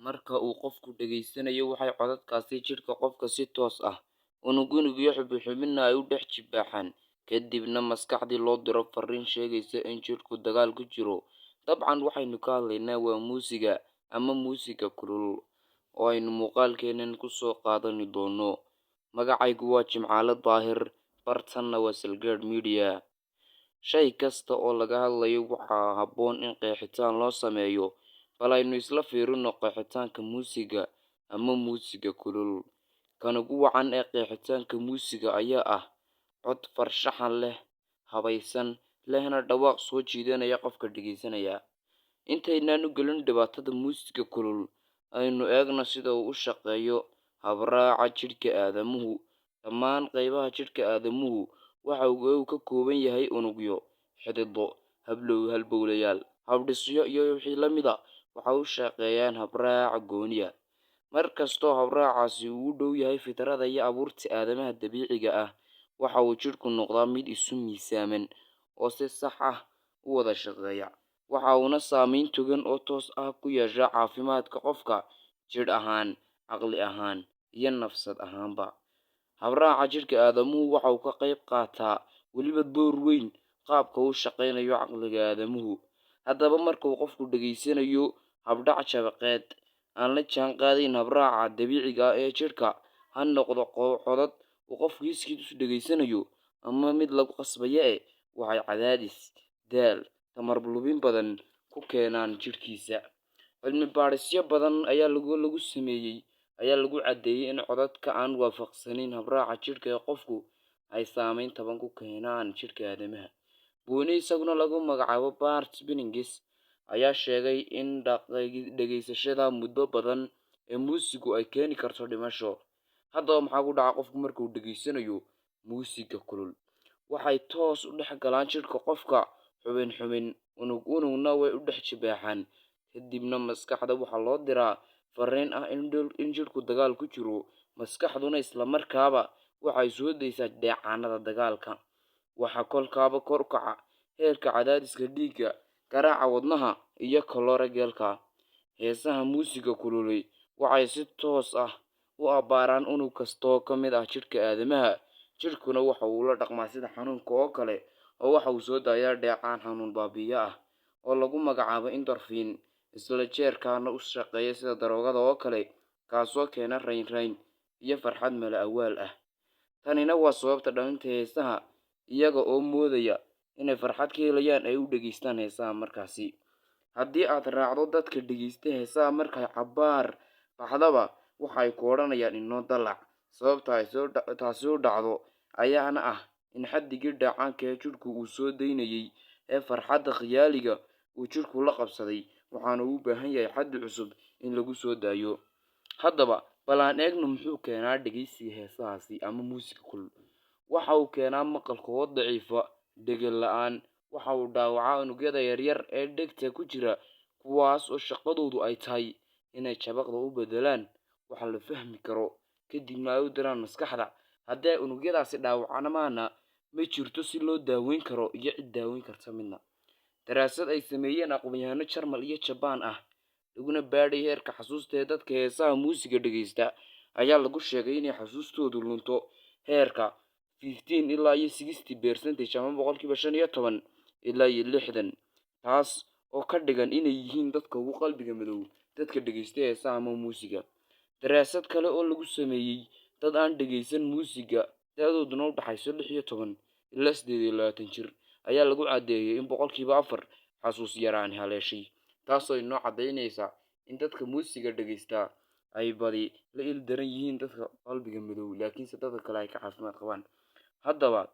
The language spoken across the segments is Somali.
Marka uu qofku dhegaysanayo, waxay codadkaasi jidhka qofka si toos ah, unug unug iyo xubin xubinna ay u dhex jibaaxaan, kadibna maskaxdii loo diro fariin sheegaysa in jidhku dagaal ku jiro. Dabcan waxaynu ka hadlaynaa waa muusiga ama muusiga kulul oo aynu muuqaalkeennan kusoo qaadani doono. Magacaygu waa Jimcaale Daahir, bartanna waa Salgaadh Media. Shay kasta oo laga hadlayo waxaa habboon in qeexitaan loo sameeyo. Bal aynu isla fiirino qeexitaanka muusiga ama muusiga kulul. Kan ugu wacan ee qeexitaanka muusiga ayaa ah cod farshaxan leh, habaysan, lehna dhawaaq soo jiidanaya qofka dhegaysanaya. Intaynaan u gelin dhibaatada muusiga kulul, aynu eegno sida uu u shaqeeyo habraaca jidhka aadamuhu. Dhammaan qaybaha jidhka aadamuhu waxa uu ka kooban yahay unugyo, xididdo, halbowlayaal, habdhisyo iyo wixii la mid ah. Waxa u shaqeeyaan habraac gooniya. Mar kastoo habraacaasi uu u dhow yahay fitrada iyo abuurta aadamaha dabiiciga ah, waxa uu jidhku noqdaa mid isu miisaaman oo si sax ah u wada shaqeeya, waxa uuna saameyn togan oo toos ah ku yeeshaa caafimaadka qofka jidh ahaan, caqli ahaan iyo nafsad ahaanba. Habraaca jidhka aadamuhu waxa uu ka qayb qaataa weliba door weyn qaabka uu shaqeynayo caqliga aadamuhu. Haddaba marka uu qofku dhegaysanayo habdhac jabaqeed aan la jaan qaadayn habraaca dabiiciga ah ee jidhka, ha noqdo codad uu qofku iskiis u dhegaysanayo ama mid lagu qasbayo, waxay cadaadis, daal, tamar lumin badan ku keenaan jidhkiisa. Cilmi baadhisyo badan ayaa lagu sameeyey ayaa lagu caddeeyey in codadka aan waafaqsanayn habraaca jidhka ee qofku ay saameyn taban ku keenaan jidhka aadamaha. Buuni isaguna lagu magacaabo Bart Spinnings ayaa sheegay in dhegaysashada muddo badan ee muusigu ay keeni karto dhimasho. Haddaba maxaa ku dhaca qofku marka uu dhegaysanayo muusiga kulul? Waxay toos u dhex galaan jidhka qofka, xubin xubin, unug unugna way u dhex jibaaxaan, kadibna maskaxda waxaa loo diraa fariin ah in jidhku dagaal ku jiro. Maskaxduna isla markaaba waxay soo daysaa dheecaanada dagaalka. Waxaa kolkaaba kor u kaca heerka cadaadiska dhiigga, garaaca wadnaha iyo kaloorigeelka. Heesaha muusiga kululay waxay si toos ah u abbaaraan unug kasta oo ka mid ah jidhka aadamaha. Jidhkuna waxa uu la dhaqmaa sida xanuunka oo kale, oo waxa uu soo daayaa dheecaan xanuun baabi'iye ah oo lagu magacaabo endorphin, isla jeerkaana u shaqeeya sida daroogada oo kale, kaasoo keena raynrayn iyo farxad mala awaal ah. Tanina waa sababta dhalinta heesaha iyaga oo moodaya inay farxad ka helayaan ay u dhegaystaan heesaha markaasi. Haddii aad raacdo dadka dhegaysta heesaha, markay cabbaar baxdaba waxay ku odhanayaan inoo dalac. Sababta ay taasi u dhacdo ayaana ah in xaddigii dheecaanka ee jidhku uu soo daynayay ee farxadda khiyaaliga uu jidhku la qabsaday, waxaana uu u baahan yahay xaddi cusub in lagu soo daayo. Haddaba bal aan eegno muxuu keenaa dhegaysiga heesahaasi ama muusiga kulul. Waxa uu keenaa maqalka oo daciifa, dhegel la-aan. Waxa uu dhaawacaa unugyada yaryar ee dhegta ku jira, kuwaas oo shaqadoodu ay tahay inay jabaqda u beddelaan waxa la fahmi karo, kadibna ay u diraan maskaxda. Haddii ay unugyadaasi dhaawacmaana, ma jirto si loo daaweyn karo iyo cid daaweyn karta midna. Daraasad ay sameeyeen aqoon-yahano Jarmal iyo Jabaan ah, laguna baadhay heerka xasuusta ee dadka heesaha muusiga dhegaysta, ayaa lagu sheegay inay xasuustoodu lunto heerka 15 ilaa iyo 60%, ama 15% ilaa iyo 60, taas oo ka dhigan inay yihiin dadka ugu qalbiga madow dadka dhegaysta heesaha ama muusiga. Daraasad kale oo lagu sameeyey dad aan dhegaysan muusiga, da-dooduna u dhaxayso 16 ilaa 28 jir, ayaa lagu caddeeyey in 4% xasuus yaraani haleeshay, taasoo inoo caddaynaysa in dadka muusiga dhegaystaa ay badi la il daran yihiin dadka qalbiga madow, laakiinse dadka kale ay ka caafimaad qabaan. Haddaba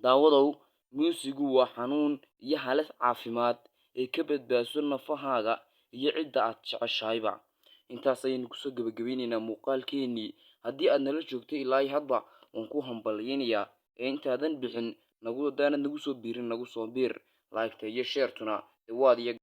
daawadow, muusigu waa xanuun iyo halis caafimaad ee ka badbaadso nafahaaga iyo cidda aad jeceshahayba. Intaas ayaynu kusoo gabagabeyneynaa muuqaalkeenii. Haddii aad nala joogtay ilaa iyo hadda, waan ku hambalyeynayaa. Ee intaadan bixin nagu, haddaanad nagu soo biirin, nagu soo biir. Like-ta iyo share-tuna waad iyo